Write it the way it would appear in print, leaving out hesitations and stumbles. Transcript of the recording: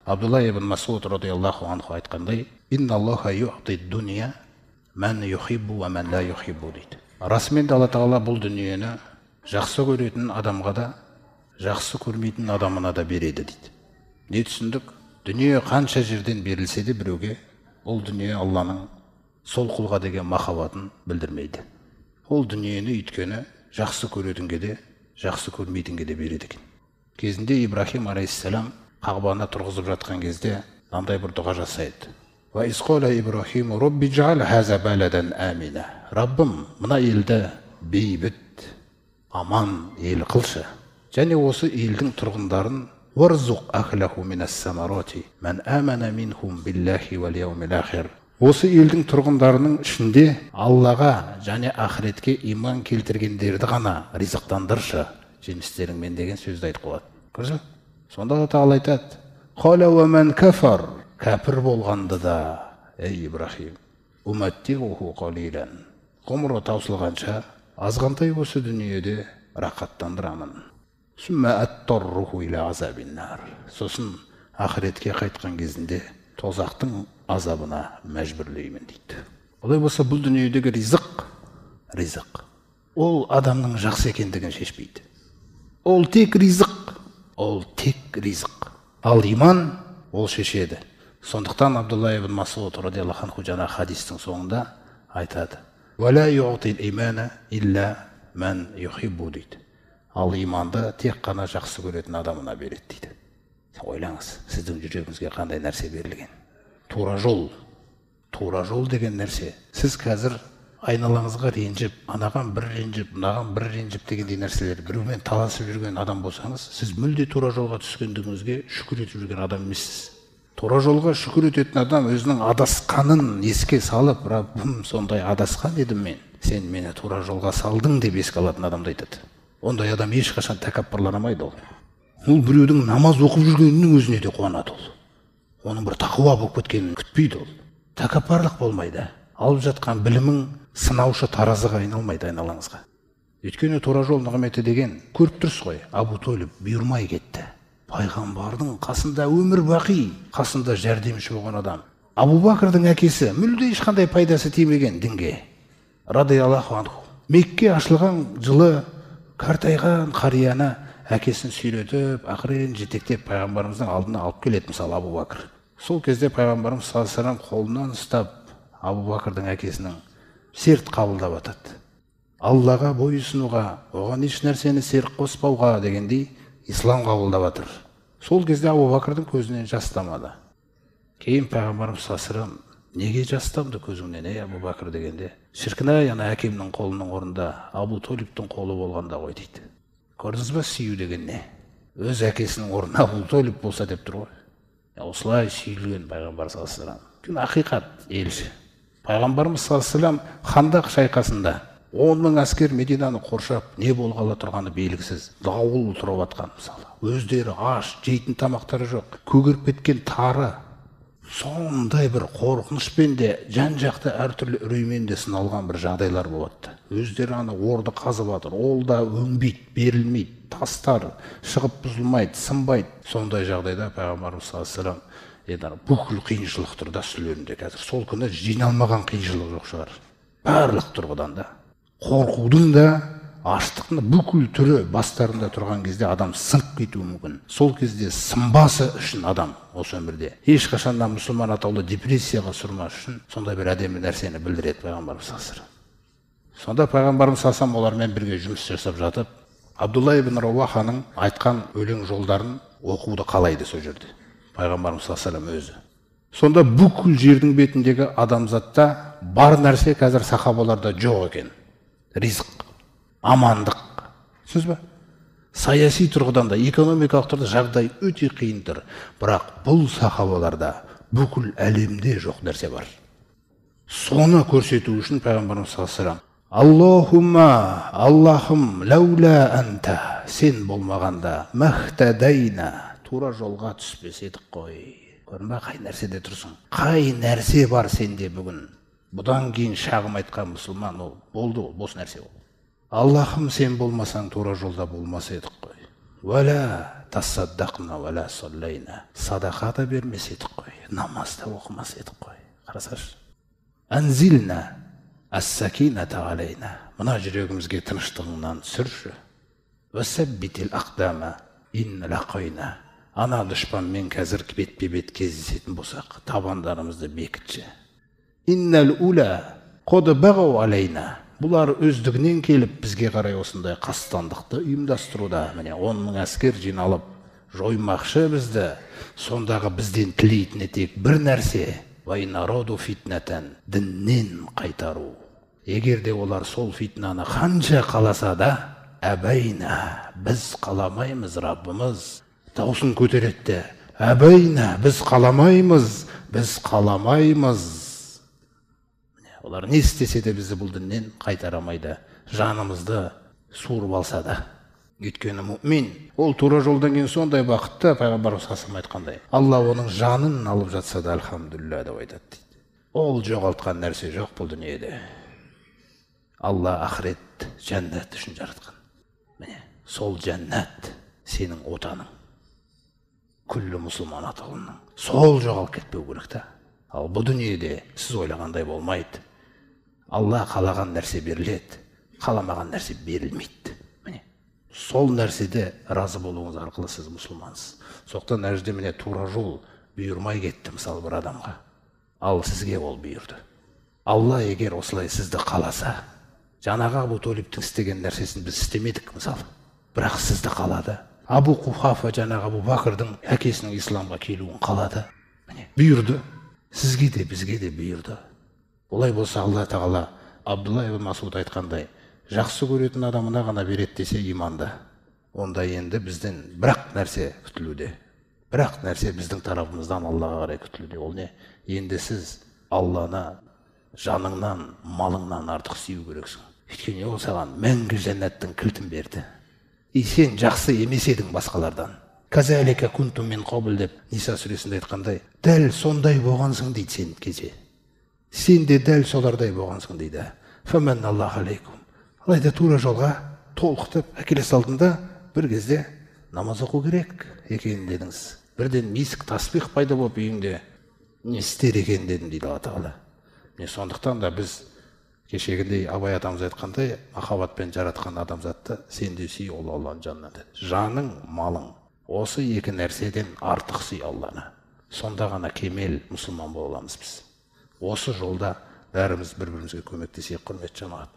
Абдулла ибн Масуд радиаллаху анху айтқандай, «Инналлаха юъти дуния мән юхиббу ва мән ла юхиббу» дейді. Расымен де Алла Тағала бұл дүниені жақсы көретін адамға да, жақсы көрмейтін адамына да береді дейді. Не түсіндік? Дүние қанша жерден берілсе де біреуге, ол дүние Алланың сол құлға деген махаббатын білдірмейді. Ол дүниені өйткені жақсы көретінге де, жақсы көрмейтінге де береді екен. Кезінде Ибрахим алейхиссалам Қағбаны тұрғызып жатқан кезде мынандай бір дұға жасайды. Ва изқала Ибрахим робби жаал хаза баладан амина. Раббым, мына елді бейбіт, аман ел қылшы. Және осы елдің тұрғындарын варзуқ ахлаху минас самарати ман амана минхум биллахи вал яумил ахир. Осы елдің тұрғындарының ішінде Аллаға және ақыретке иман келтіргендерді ғана ризықтандыршы жемістеріңмен деген сөзді айтып қояды. Көрдіңіз бе? Сонда Алла Тағала айтады: «Қала уа ман кафар», кәпір болғанды да, ей Ибрахим, уматтиғуху қалилан, ғұмыры таусылғанша азғантай осы дүниеде рақаттандырамын. Сүммә аттарруху иля азабин нар. Сосын ақыретке қайтқан кезінде тозақтың азабына мәжбүрлеймін дейді. Олай болса, бұл дүниедегі ризық, ризық. Ол адамның жақсы екендігін шешпейді. Ол тек ризық, ол тек ризық. Ал иман ол шешеді. Сондықтан Абдулла ибн Масуд радиаллаху анху жаңа хадистің соңында айтады: «Уа юътил имана илля ман юхиббу» дейді. Ал иманды тек қана жақсы көретін адамына береді дейді. Ойлаңыз, сіздің жүрегіңізге қандай нәрсе берілген? Тура жол. Тура жол деген нәрсе. Сіз қазір айналаңызға ренжіп, анаған бір ренжіп, мынаған бір ренжіп дегендей нәрселер, біреумен таласып жүрген адам болсаңыз, сіз мүлде тура жолға түскендігіңізге шүкір етіп жүрген адам емессіз. Тура жолға шүкір ететін адам өзінің адасқанын еске салып, Раббым, сондай адасқан едім мен, сен мені тура жолға салдың деп еске алатын адамды айтады. Ондай адам ешқашан тәкаппарланамайды ол. Ол біреудің намаз оқып жүргенінің өзіне де қуанады ол. Оның бір тақуа болып кеткенін күтпейді ол. Тәкаппарлық болмайды. Алып жатқан білімің сынаушы таразыға айналмайды айналаңызға. Өйткені тура жол нығметі деген көріп тұрсыз ғой, Абу Толиб бұйырмай кетті. Пайғамбардың қасында өмір бақи, қасында жәрдемші болған адам. Абу Бәкірдің әкесі мүлде ешқандай пайдасы тимеген дінге. Радиаллаху анху. Мекке ашылған жылы қартайған қарияны әкесін сүйретіп, ақырын жетектеп пайғамбарымыздың алдына алып келеді, мысалы, Абу Бәкір. Сол кезде пайғамбарымыз саллаллаху алейхи вассалам қолынан ұстап Абу Бәкірдің әкесінің серт қабылдап атады. Аллаға бойұсынуға, оған еш нәрсені серік қоспауға дегендей ислам қабылдап жатыр. Сол кезде Абу Бәкірдің көзінен жас тамады. Кейін пайғамбарымыз саллаллаху алейхи вассалам неге жас тамды көзіңнен, ей Абу Бәкір дегенде, шіркін ай, ана әкемнің қолының орнында Абу Толибтің қолы болғанда ғой дейді. Көрдіңіз ба, сүю деген не? Өз әкесінің орнына Абу Толиб болса деп тұр ғой. Осылай сүйілген пайғамбар саллаллаху алейхи вассалам. Өйткені ақиқат елші. Пайғамбарымыз саллаллаху алейхи вассалам Хандақ шайқасында 10 мың әскер Мединаны қоршап, не болғалы тұрғаны белгісіз. Дауыл тұрып атқан мысалы. Өздері аш, жейтін тамақтары жоқ, көгеріп кеткен тары. Сондай бір қорқынышпен де, жан-жақты әртүрлі үреймен де сыналған бір жағдайлар болады. Өздері ана орды қазып жатыр, ол да өңбейді, берілмейді, тастар шығып бұзылмайды, сынбайды. Сондай жағдайда пайғамбарымыз саллаллаху алейхи вассалам енді бүкіл қиыншылық тұр да үстілерінде қазір. Сол күні жиналмаған қиыншылық жоқ шығар. Барлық тұрғыдан да. Қорқудың да, аштықтың да бүкіл түрі бастарында тұрған кезде адам сынып кетуі мүмкін. Сол кезде сынбасы үшін адам осы өмірде ешқашан да мұсылман атаулы депрессияға түсірмес үшін сондай бір әдемі нәрсені білдіреді пайғамбарымыз саллаллаху алейхи вассалам. Сонда пайғамбарымыз саллаллаху алейхи вассалам олармен бірге жұмыс жасап жатып, Абдулла ибн Рауаханың айтқан өлең жолдарын оқуды қалайды сол жерде. Пайғамбарымыз саллаллаху алейхи вассалам өзі. Сонда бүкіл жердің бетіндегі адамзатта бар нәрсе қазір сахабаларда жоқ екен. Ризық, амандық. Түсіндіңіз бе? Саяси тұрғыдан да, экономикалық тұрғыда жағдай өте қиын тұр. Бірақ бұл сахабаларда бүкіл әлемде жоқ нәрсе бар. Соны көрсету үшін пайғамбарымыз саллаллаху алейхи вассалам Аллахумма, Аллахым, лаула анта, сен болмағанда, махтадайна, тура жолға түспес едік қой. Көрдің бе, қай нәрседе тұрсың? Қай нәрсе бар сенде бүгін? Бұдан кейін шағым айтқан мұсылман, ол болды, ол бос нәрсе ол. Аллахым, сен болмасаң тура жолда болмас едік қой. Уәлә тассаддақна уәлә саллайна. Садақа да бермес едік қой, намаз да оқымас едік қой. Қарасашы. Әнзилна әс-сакината алейна. Мына жүрегімізге тыныштығыңнан түсірші. Уәсәббитил ақдама ин лақайна. Ана дұшпанмен қазір бетпе-бет кездесетін болсақ, табандарымызды бекітші. Иннал ула қод бағау алейна. Бұлар өздігінен келіп бізге қарай осындай қастандықты ұйымдастыруда. Міне 10 мың әскер жиналып жоймақшы бізді. Сондағы бізден тілейтіні тек бір нәрсе. Вай народу фитнатан, діннен қайтару. Егер де олар сол фитнаны қанша қаласа да, әбәйна, біз қаламаймыз, Раббымыз. Даусын көтеретті. Әбәйна, біз қаламаймыз, біз қаламаймыз. Олар не істесе де бізді бұл діннен қайтарамайды, жанымызды суырып алса да. Өйткені мүмин ол тура жолдан кейін сондай бақытты, пайғамбарымыз саллаллаху айтқандай, Алла оның жанын алып жатса да альхамдулилля деп айтады дейді. Ол жоғалтқан нәрсе жоқ бұл дүниеде. Алла ақырет жәннат үшін жаратқан. Міне, сол жәннат сенің отаның. Күллі мұсылман атаулының. Сол жоғалып кетпеу керек та. Ал бұл дүниеде сіз ойлағандай болмайды. Алла қалаған нәрсе беріледі, қаламаған нәрсе берілмейді. Міне, сол нәрседе разы болуыңыз арқылы сіз мұсылмансыз. Сондықтан әр жерде міне тура жол бұйырмай кетті мысалы бір адамға. Ал сізге ол бұйырды. Алла егер осылай сізді қаласа, жаңағы Абу Толиптің істеген нәрсесін біз істемедік мысалы. Бірақ сізді қалады. Абу Кухафа жаңағы Абу Бәкірдің әкесінің исламға келуін қалады. Міне, бұйырды. Сізге де, бізге де бұйырды. Олай болса Алла Тағала Абдулла ибн Масуд айтқандай, жақсы көретін адамына ғана береді десе иманды. Онда енді бізден бірақ нәрсе күтілуде. Бірақ нәрсе біздің тарапымыздан Аллаға қарай күтілуде. Ол не? Енді сіз Алланы жаныңнан, малыңнан артық сүю керексің. Өйткені ол саған мәңгі жәннаттың кілтін берді. И сен жақсы емес едің басқалардан. Казалика кунтум мин қабл деп Ниса сүресінде айтқандай, дәл сондай болғансың дейді сен кеше. Сен де дәл солардай болғансың дейді. Фаманналлаху алейкум. Алайда тура жолға толқытып әкеле салдың да бір кезде намаз оқу керек екен дедіңіз. Бірден миск таспих пайда болып үйіңде не істер екен дедім дейді Алла Тағала. Міне сондықтан да біз кешегіндей Абай атамыз айтқандай, махаббатпен жаратқан адамзатты сен де сүй, ол Алланың жанынан деді. Жаның, малың. Осы екі нәрседен артық сүй Алланы. Сонда ғана кемел мұсылман бола аламыз біз. Осы жолда бәріміз бір-бірімізге көмектесейік, құрметті жамағат.